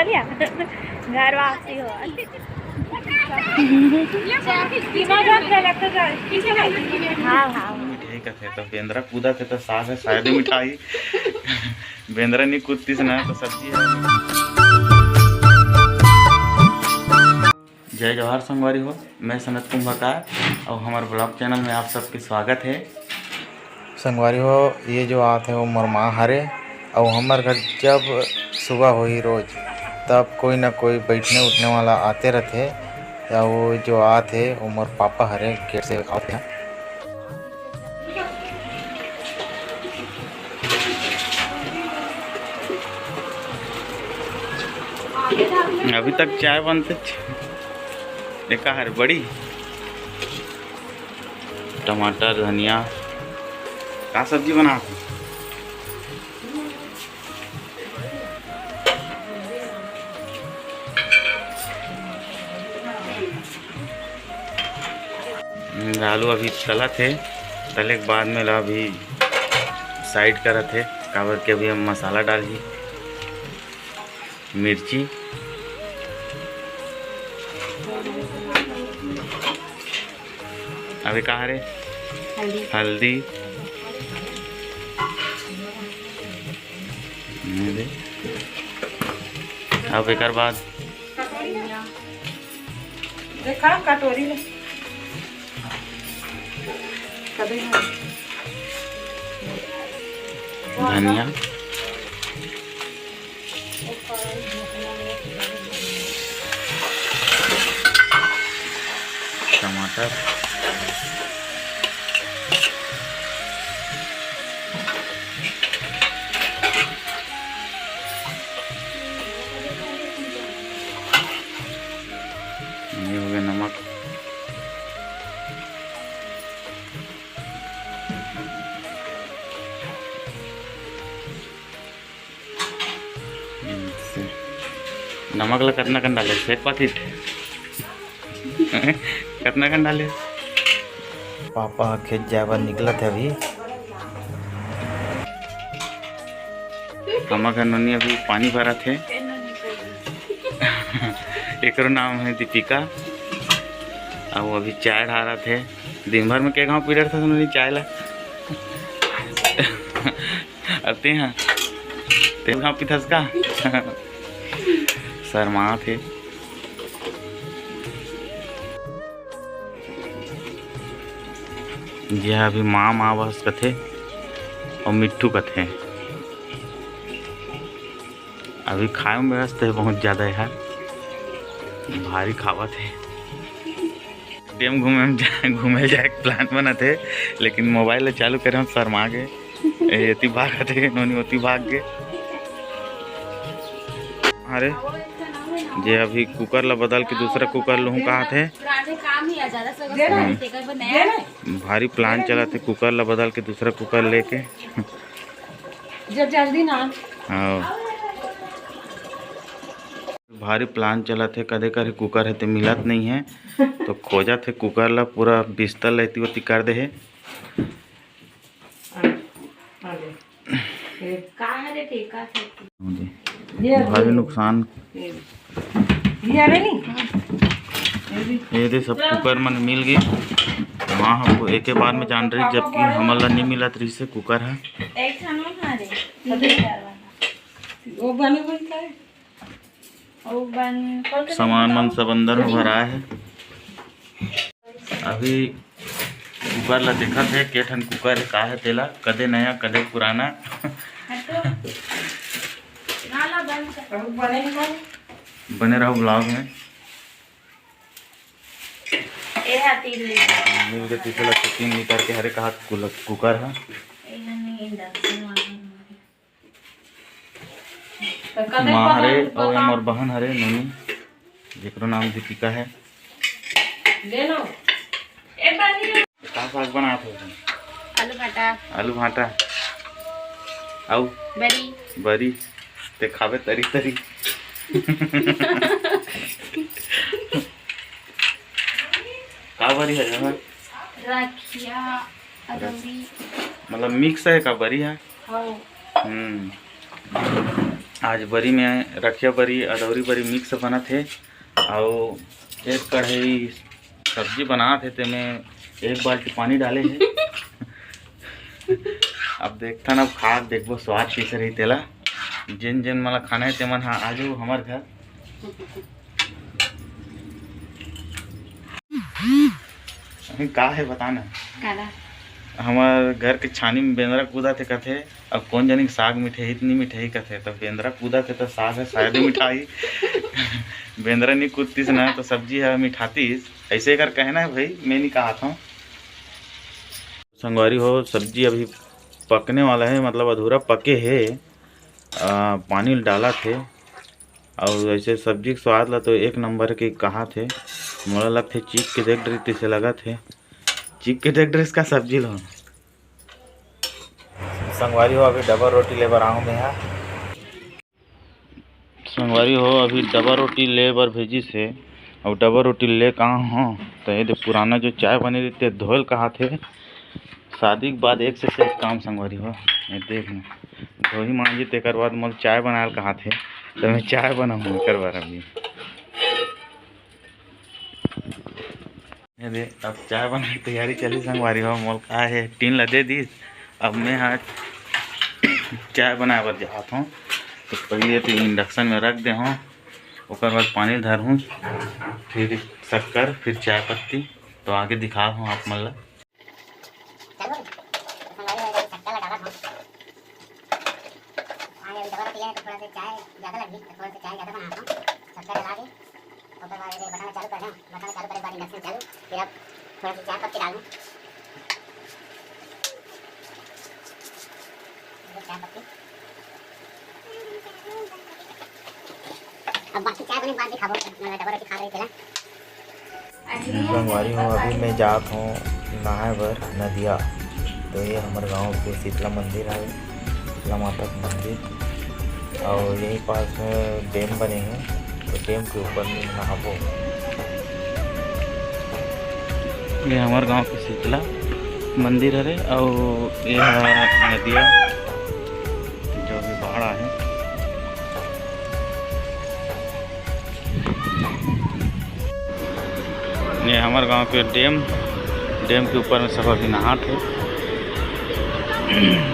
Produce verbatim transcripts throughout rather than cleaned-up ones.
घर वापसी हो। हाँ, हाँ। मिठाई का थे तो बेंदरा कूदा थे तो साग है, शायद मिठाई। बेंदरा नहीं कूदतीस ना तो सब्जी है। जय जोहार संगवारी हो, मैं सनत कुंभकार और हमारे ब्लॉग चैनल में आप सबके स्वागत है। संगवारी हो, ये जो आत है वो मोर माँ हरे, अउ हमर घर जब सुबह होही रोज, तब कोई ना कोई बैठने उठने वाला आते रहते। या वो जो आत है वो मोर पापा हरे, गेट से आते हैं। अभी तक चाय बनते। एका हरे बड़ी टमाटर, धनिया, का सब्जी बनात हे? आलू अभी तलत हे, तले के बाद में ला अभी साइड करत हे, काबर के अभी हम मसाला डालही। मिर्ची, अबे का हरे? हल्दी। हल्दी। ये दे। अब एकर बाद देखा कटोरी में। कभी ना। धनिया। टमाटर। ये हो गया नमक। नमक ला कतना कन डाले? एक पाकिट। कतना कन डाले? पापा ह खेत जाए बर निकलत हे अभी। हमर घर नोनी अभी पानी भरत हे। एकरो नाम है दीपिका। अउ अभी चाय ढारत हे। दिन भर में के घाव पी डरथस नोनी चाय ला? अउ ते हा, ते घाव पीथस का? शर्मात हे। जे हा अभी माँ, माँ बस कथे अउ मिट्ठू कथे। अभी खाए में व्यस्त हे बहुत ज़्यादा यार, भारी खावत हे। डैम घूमे में जा, घूमे जाए के प्लान बनत हे, लेकिन मोबाइल ला चालू करे में शर्मा गे। ए, एती भागत हे, नोनी ओती भाग गे। अरे, जे अभी कुकर ला बदल के दूसरा कुकर लूहूँ कहत हे। हम्म। भारी प्लान चलत हे कुकर ला बदल के दूसरा कुकर लेके। जब जल्दी ना। हाँ। भारी प्लान चलत हे, कदे करे कुकर हे ते मिलत नहीं है, तो खोजत हे कुकर ला, पूरा बिस्तर ला एती ओती कर दे हे। आ, आ ले। ए, का हरे टेका से? जी। ये भारी अभी नुकसान। ये, ये हरे नहीं? ये भी। ये दे सब कुकर मन मिल गए। माँ हमको एके बार में जान रही, जबकि हमन ला नहीं मिलत रही से कुकर है। एक ठन हरे। वो बने हुए का है? अउ बन, सामान मन सब अंदर में भराए हे। अभी कुकर ला देखत हे, के ठन कुकर हे, का हे तेला, कदे नया, कदे पुराना। हटो। ना ला बंद कर। बने रहो ब्लॉग में। ए हा तीन लीटर। मिल के तीसरा तीन लीटर के हरे कहा कुल-, कुकर हा। ए हा नहीं, इंडक्शन वाला। माँ हरे अउ ये मोर बहन हरे नोनी, जेकरो नाम दीपिका है। ले लो। ए बनी। का साग बनात हो तुम? आलू भाटा। आलू भाटा। अउ? बरी। बरी। ते खाबे तरी तरी। का बरी है यहाँ? रखिया, अदौरी। मतलब मिक्स है का बरी है? हाँ। हम्म। आज बरी में रखिया बरी, अदौरी बरी mix बनत हे, अउ एक कढ़ाई सब्जी बनात हे, तेमे एक बाल्टी पानी डाले हे। अब देखथन, अब खा के देखबो स्वाद कइसे रही तेला। जेन जेन मन ला खाना हे, तेमन ह आ जाओ हमर घर। अरे का हे, बता ना। काला? हमर घर के छानी में बेंदरा कूदत हे कथे, अब कोन जनी के साग मिठाही त नी मिठाही कथे, त बेंदरा कूदत हे त साग ह शायद मिठाही। बेंदरा नी कूदतिस ना, त सब्जी ह मिठातिस, अइसे एकर कहना हे भाई, मैं नी कहत हूँ। संगवारी हो, सब्जी अभी पकने वाला हे, मतलब अधूरा पके हे। आ, पानी डालत हे, अउ ऐसे सब्जी के स्वाद ला तो एक नंबर के कहात हे। मोला लगथे चीख के देख डरिस तइसे लगत हे, चीख के देख डरिस का सब्जी ला। संगवारी हो, अभी डबल रोटी ले बर आऊँ मैं हा। संगवारी हो, अभी डबल रोटी ले बर भेजिस हे, अउ डबल रोटी ले कहाँ हो, त ये दे पुराना जो चाय बने रहिथे, धोयल कहात हे। शादी के बाद एक से एक काम संगवारी हो, ये देख ना, धोही मांजी तेकर बाद मोला चाय बनायल कहात हे, त मैं चाय बनाहूँ एकर बर अभी। ये दे, अब चाय बनाए के तैयारी चली संगवारी हो। मोला का हे, टीन ला दे दिस, अब मैं हा चाय बनाए बर जात हूँ। तो पहले तो induction में रख दे हूँ, ओकर बाद पानी धरहूँ, फिर शक्कर, फिर चाय पत्ती। तो आगे दिखात हूँ आप मन ला। चलो, संगवारी हो, शक्कर ला डालत हूँ। आज अभी डबल रोटी है तो थोड़ा सा चाय ज़्यादा लगही, तो थोड़ा सा चाय ज़्यादा बनाता हूँ। शक्कर डाला के ओकर बाद ये बटन चालू कर दें, बटन चालू करे के बाद induction चालू, फिर अब थोड़ा सा चाय पत्ती डालूँ, ये चाय पत्ती। अब बाकी चाय बने के बाद दिखाबो, डबल रोटी खा रही थी ना। संगवारी हो, अभी मैं जात हूँ नहाए बर नदिया। तो ये हमर गांव के शीतला मंदिर हवे, शीतला माता के मंदिर, और यही पास में dam बने हे, तो dam के ऊपर में नहाबो। ये हमर गांव के शीतला मंदिर हरे, और ये ह नदिया जो भी बाढ़ आहे। ये हमर गांव के dam, dam के ऊपर में सब अभी नहात हे। हम्म।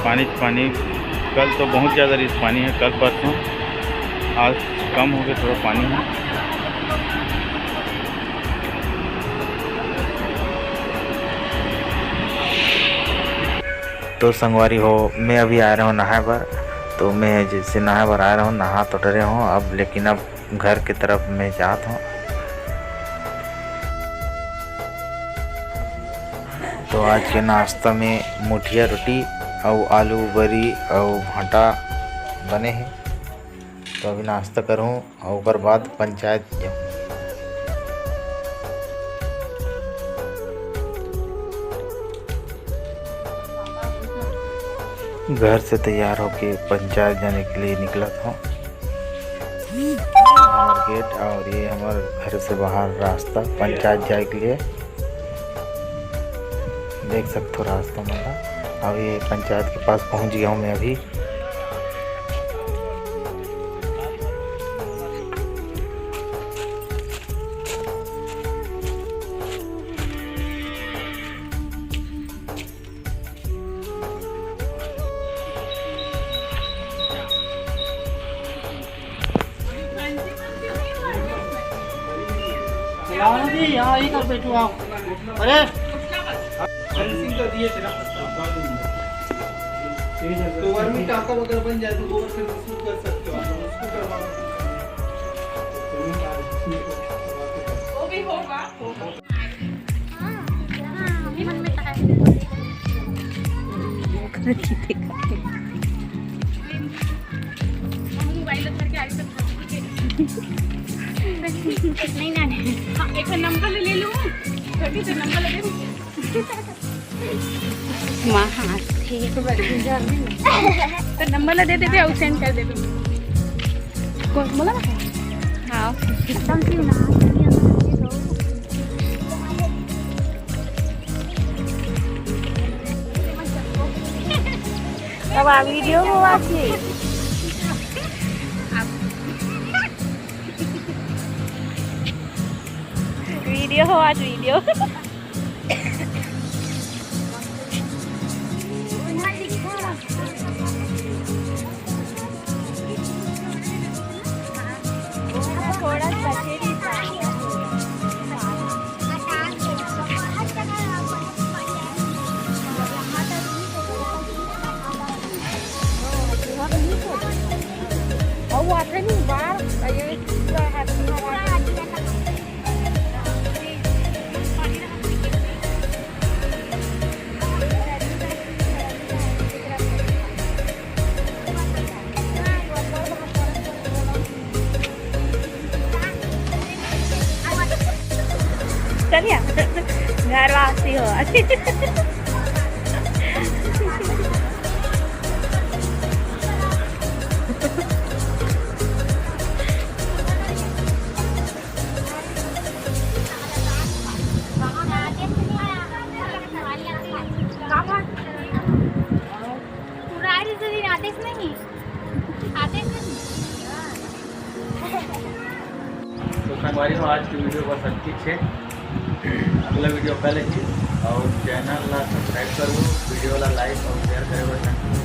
पानी, पानी, कल तो बहुत ज़्यादा रहिस पानी ह, कल परसों, आज कम हो गया थोड़ा पानी ह। तो संगवारी हो, मैं अभी आए रहूँ नहाए बर। तो मैं जैसे नहाए बर आए रहूँ, नहा तो डरे हूँ अब, लेकिन अब घर के तरफ मैं जात हूँ। तो आज के नाश्ता में मुठिया रोटी अउ आलू बरी अउ भांटा बने हे। तो अभी नाश्ता करहूँ अउ ओकर बाद पंचायत जाहूँ। घर से तैयार होके पंचायत जाने के लिए निकलत हूँ। हमार gate और ये हमार घर से बाहर रास्ता पंचायत जाए के लिए। देख सकथो रास्ता मन ला। अब ये पंचायत के पास पहुँच गया हूँ मैं अभी। चलाओ ना जी, यहाँ यही कर बैठो आप। अरे, fencing कर दिए तेरा। तो वर्मी टाका वगैरह बन जाए तो गोबर से उसको कर सकते हो आप, उसको करवा सकते हो। वो भी होगा, होगा। नहीं ना, हाँ, एक नंबर ले लूँ, छोटी से नंबर ले लूँ। वहाँ से तो नंबर ला दे देते, और send कर देते। कौन बोला? हाँ। एकदम से ना। अब आ वीडियो हो आज ये। वीडियो हो आज वीडियो। चलिए, घर वापसी हो। तो संगवारी हो, आज की वीडियो बस अतकी हे। अगला वीडियो पहले ही, और चैनल ला सब्सक्राइब करो, वीडियो ला लाइक और शेयर करे बर